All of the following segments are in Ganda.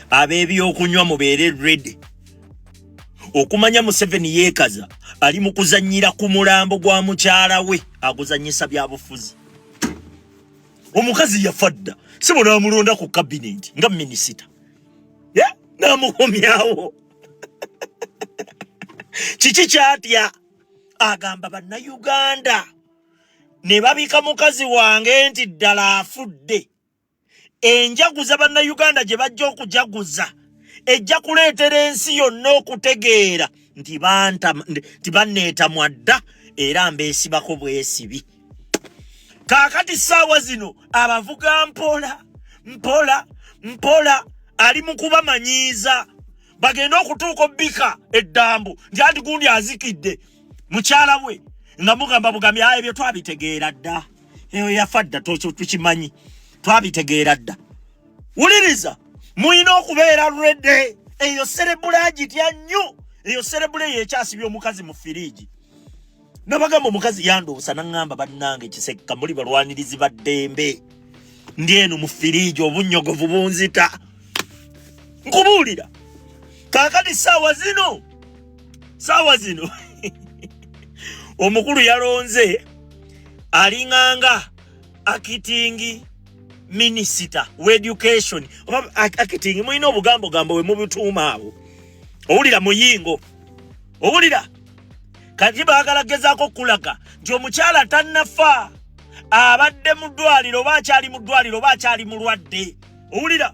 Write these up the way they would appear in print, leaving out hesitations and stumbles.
Ab'ebyokunywa mubeere ready. Okumanya Museveni yeekaza, ali mu kuzannyira ku mulambo gwa mukyala we, aguzannyisa byabufuzi. Omukazi yafa dda, sibo n'amulonda ku kabineti nga minisita, n'amukomyawo. Kiki kyatya? Agamba Bannayuganda ne babika mukazi wange nti ddala afudde, enjaguza Bannayuganda gye bajja okujaguza ejja kuleetera ensi yonna okutegeera nti banneetamwa dda era mbeesibako bwesibi. Kaakati ssaawa zino abavuga mpola mpola mpola, ali mu kubamanyiiza bagende okutuuka obbika eddambu nti anti gundi azikidde mukyala we, nga mugamba bugambi, aye ebyo twabitegeera dda, eyo yafa dda, tukimanyi, twabitegeera dda. Wuliriza, mulina okubeera ready. Eyo serebula agitya nnyo. Eyo serebula eyo ekyasibye omukazi mu firiigi. Nabagamba omukazi yandoosa naŋŋamba, "Bannange Kisekka, muli balwanirizi ba ddembe, ndi eno mu firiigi, obunnyogovu bunzita." Nkubuulira, kaakati saawa zino omukulu yalonze alinganga acting minisita w'education oba acting, mulina obugambogambo bwe mubituuma awo. Owulira muyingo, owulira kati baagala gezaako okulaga nti omukyala tannafa, abadde mu ddwaliro oba akyali mu ddwaliro oba akyali mulwadde. Owulira,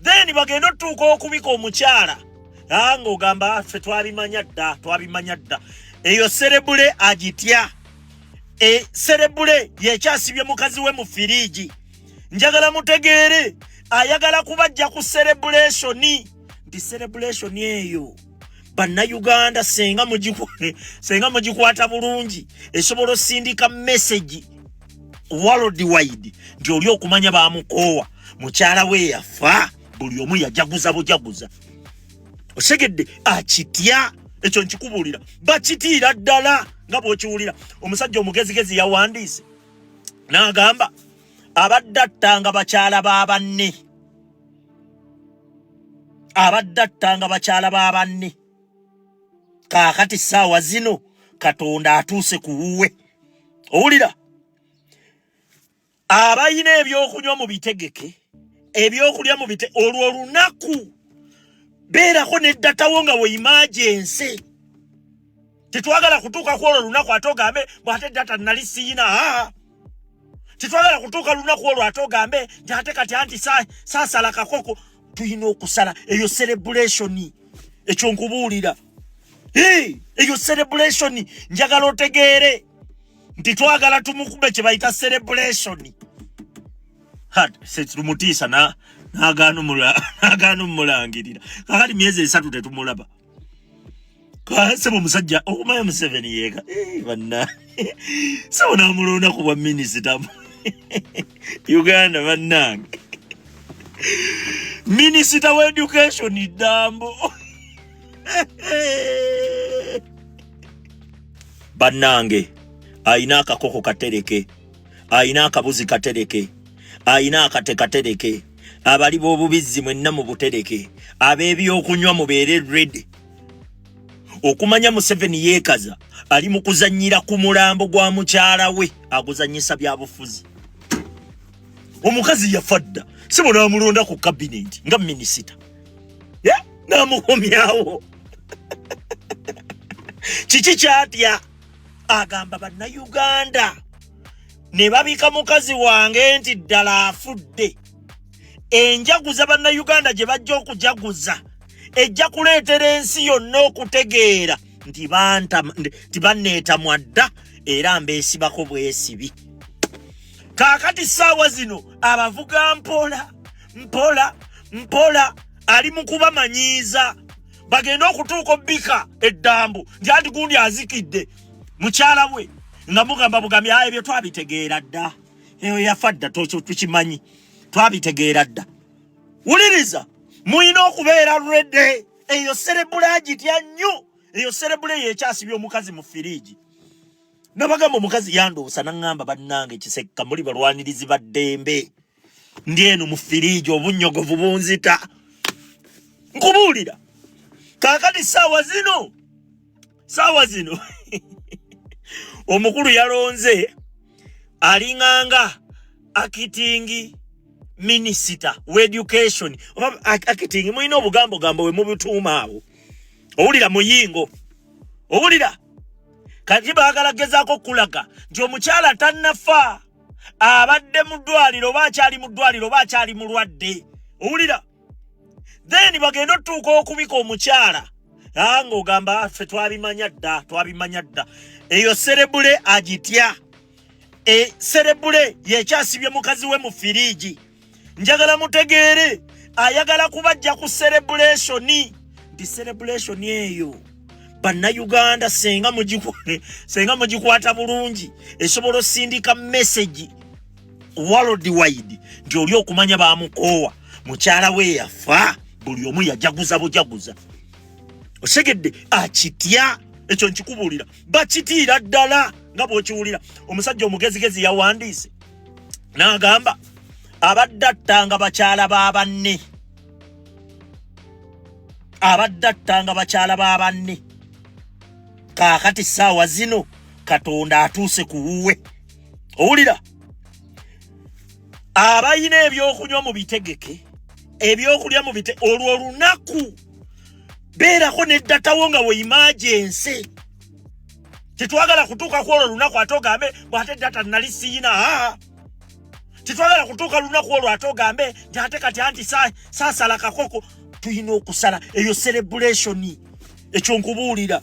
then bagenda otutuuka okubika omukyala nga ogamba, "Ffe twabimanya dda, twabimanya dda." Eyo serebule agitya. Serebule yekyasibye mukazi we mu firiigi. Njagala mutegeere, ayagala kubajja ku celebration, nti celebration eyo Bannayuganda senga mugikwata bulungi, esobola osindika message world wide nti oli okumanya bamukoowa, mukyala we yafa, buli omu yajaguza bujaguza. Osegedde, akitya ekyo, nkikubuulira, bakitiira ddala nga bw'okiwulira. Omusajja omugezigezi yawandiise n'agamba, abadde attanga bakyala ba banne, abadde attanga bakyala ba banne, kaakati saawa zino Katonda atuuse ku wuwe. Owulira, abalina ebyokunywa mu bitegeke, ebyokulya mu bite, olwo olunaku beerako ne data wo nga we emergency. Tetwagala kutuuka ku olwo olunaku ate ogambe bw'ate data nali siina. Aa, tetwagala kutuuka lunaku olwo ate ogambe nti ate kati anti saasala kakoko. Tulina okusala eyo celebration. Ekyo nkubuulira. Hey, eyo celebration njagala otegeere nti twagala tumukube kye bayita celebration. Tumutiisa n'agaana omulangirira. Kakati myezi 3 tetumulaba. Sebo omusajja okumanya Museveni yeeka. Eh, banna sebo n'amulonda ku bwa minisita. Uganda bannange, minisita wa education Ddambo. Bannange, ayina akakoko katereke, ayina akabuzi katereke, ayina akate katereke, abali b'obubizzi mwenna mu butereke, ab'ebyokunywa mubeere ready. Okumanya Museveni yeekaza, ali mu kuzannyira ku mulambo gwa mukyala we, aguzannyisa byabufuzi. Omukazi yafa dda, sibo n'amulonda ku kabineti nga minisita, n'amukomyawo. Kiki kyatya? Agamba Bannayuganda ne babika mukazi wange nti ddala afudde, enjaguza Bannayuganda gye bajja okujaguza ejja kuleetera ensi yonna okutegeera nti banneetamwa dda era mbeesibako bwesibi. Kaakati saawa zino abavuga mpola mpola mpola, ali mu kubamanyiiza bagende okutuuka obbika eddambu nti anti gundi azikidde mukyala we, nga mugamba bugambi, aye ebyo twabitegeera dda, eyo yafa dda, tukimanyi, twabitegeera dda. Wuliriza, mulina okubeera ready. Eyo serebula agitya nnyo. Eyo serebula eyo ekyasibye omukazi mu firiigi. Nabagamba omukazi yandoosa naŋŋamba, "Bannange Kisekka, muli balwanirizi ba ddembe, ndi eno mu firiigi, obunnyogovu bunzita." Nkubuulira kaakati saawa zino, saawa zino omukulu yalonze alinganga acting minister we education oba acting, mulina obugambo gambo we mubutuuma awo. Owulira muyingo, owulira kati baagala gezaako okulaga nti omukyala tannafa, abadde mu ddwaliro oba akyali mu ddwaliro oba akyali mulwadde. Owulira, then bagenda otutuuka okubika omukyala nga ogamba ffe twabimanya dda, twabimanya dda. Eyo serebule agitya? E serebule yekyasibye mukazi we mu firiigi. Njagala mutegeere, ayagala kubajja ku celebration, nti celebration eyo Bannayuganda senga mugikwata bulungi, esobola osindika message world wide nti oli okumanya bamukoowa, mukyala we yafa, buli omu yajaguza bujaguza. Osegedde akitya ekyo? Nkikubuulira, bakitiira ddala nga bw'okiwulira. Omusajja omugezigezi yawandiise n'agamba abadde attanga bakyala ba banne, abadde attanga bakyala ba banne, kaakati ssaawa zino Katonda atuuse ku wuwe. Owulira, abalina ebyokunywa mu bitegeke, ebyokulya mu bite, olwo olunaku beerako ne data wo nga we emergency. Tetwagala kutuuka ku olwo olunaku ate ogambe bw'ate data nali siyina. Aa, tetwagala kutuuka lunaku olwo ate ogambe nti ate kati anti saasala kakoko. Tulina okusala eyo celebration. Ekyo nkubuulira,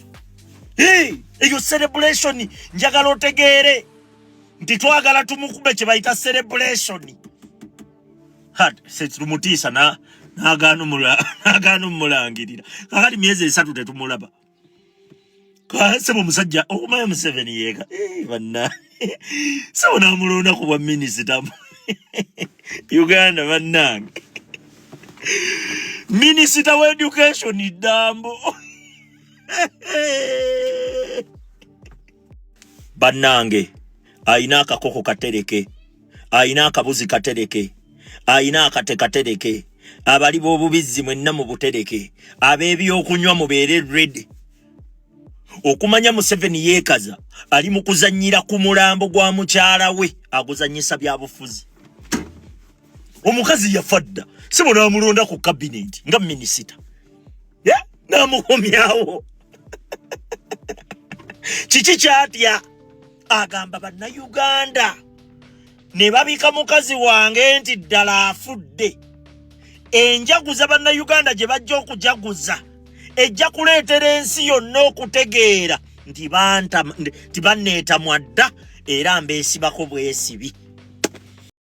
eyo celebration njagala otegeere nti twagala tumukube kye bayita celebration. Tumutiisa n'agaana omulangirira. Kakati myezi 3 tetumulaba. Sebo omusajja okumanya Museveni yeeka banna sebo n'amulonda ku bwa minisita. Uganda bannange, minisita wa education Ddambo. Bannange, ayina akakoko katereke, ayina akabuzi katereke, ayina akate katereke, abali b'obubizzi mwenna mu butereke, ab'ebyokunywa mubeere ready. Okumanya Museveni yeekaza, ali mu kuzannyira ku mulambo gwa mukyala we, aguzannyisa byabufuzi. Omukazi yafa dda, sibo n'amulonda ku kabineti nga minisita, n'amukomyawo. Kiki kyatya? Agamba Bannayuganda ne babika mukazi wange nti ddala afudde. Enjaguza Bannayuganda gye bajja okujaguza ejja kuleetera ensi yonna okutegeera nti banneetamwa dda, era mbeesibako bwesibi.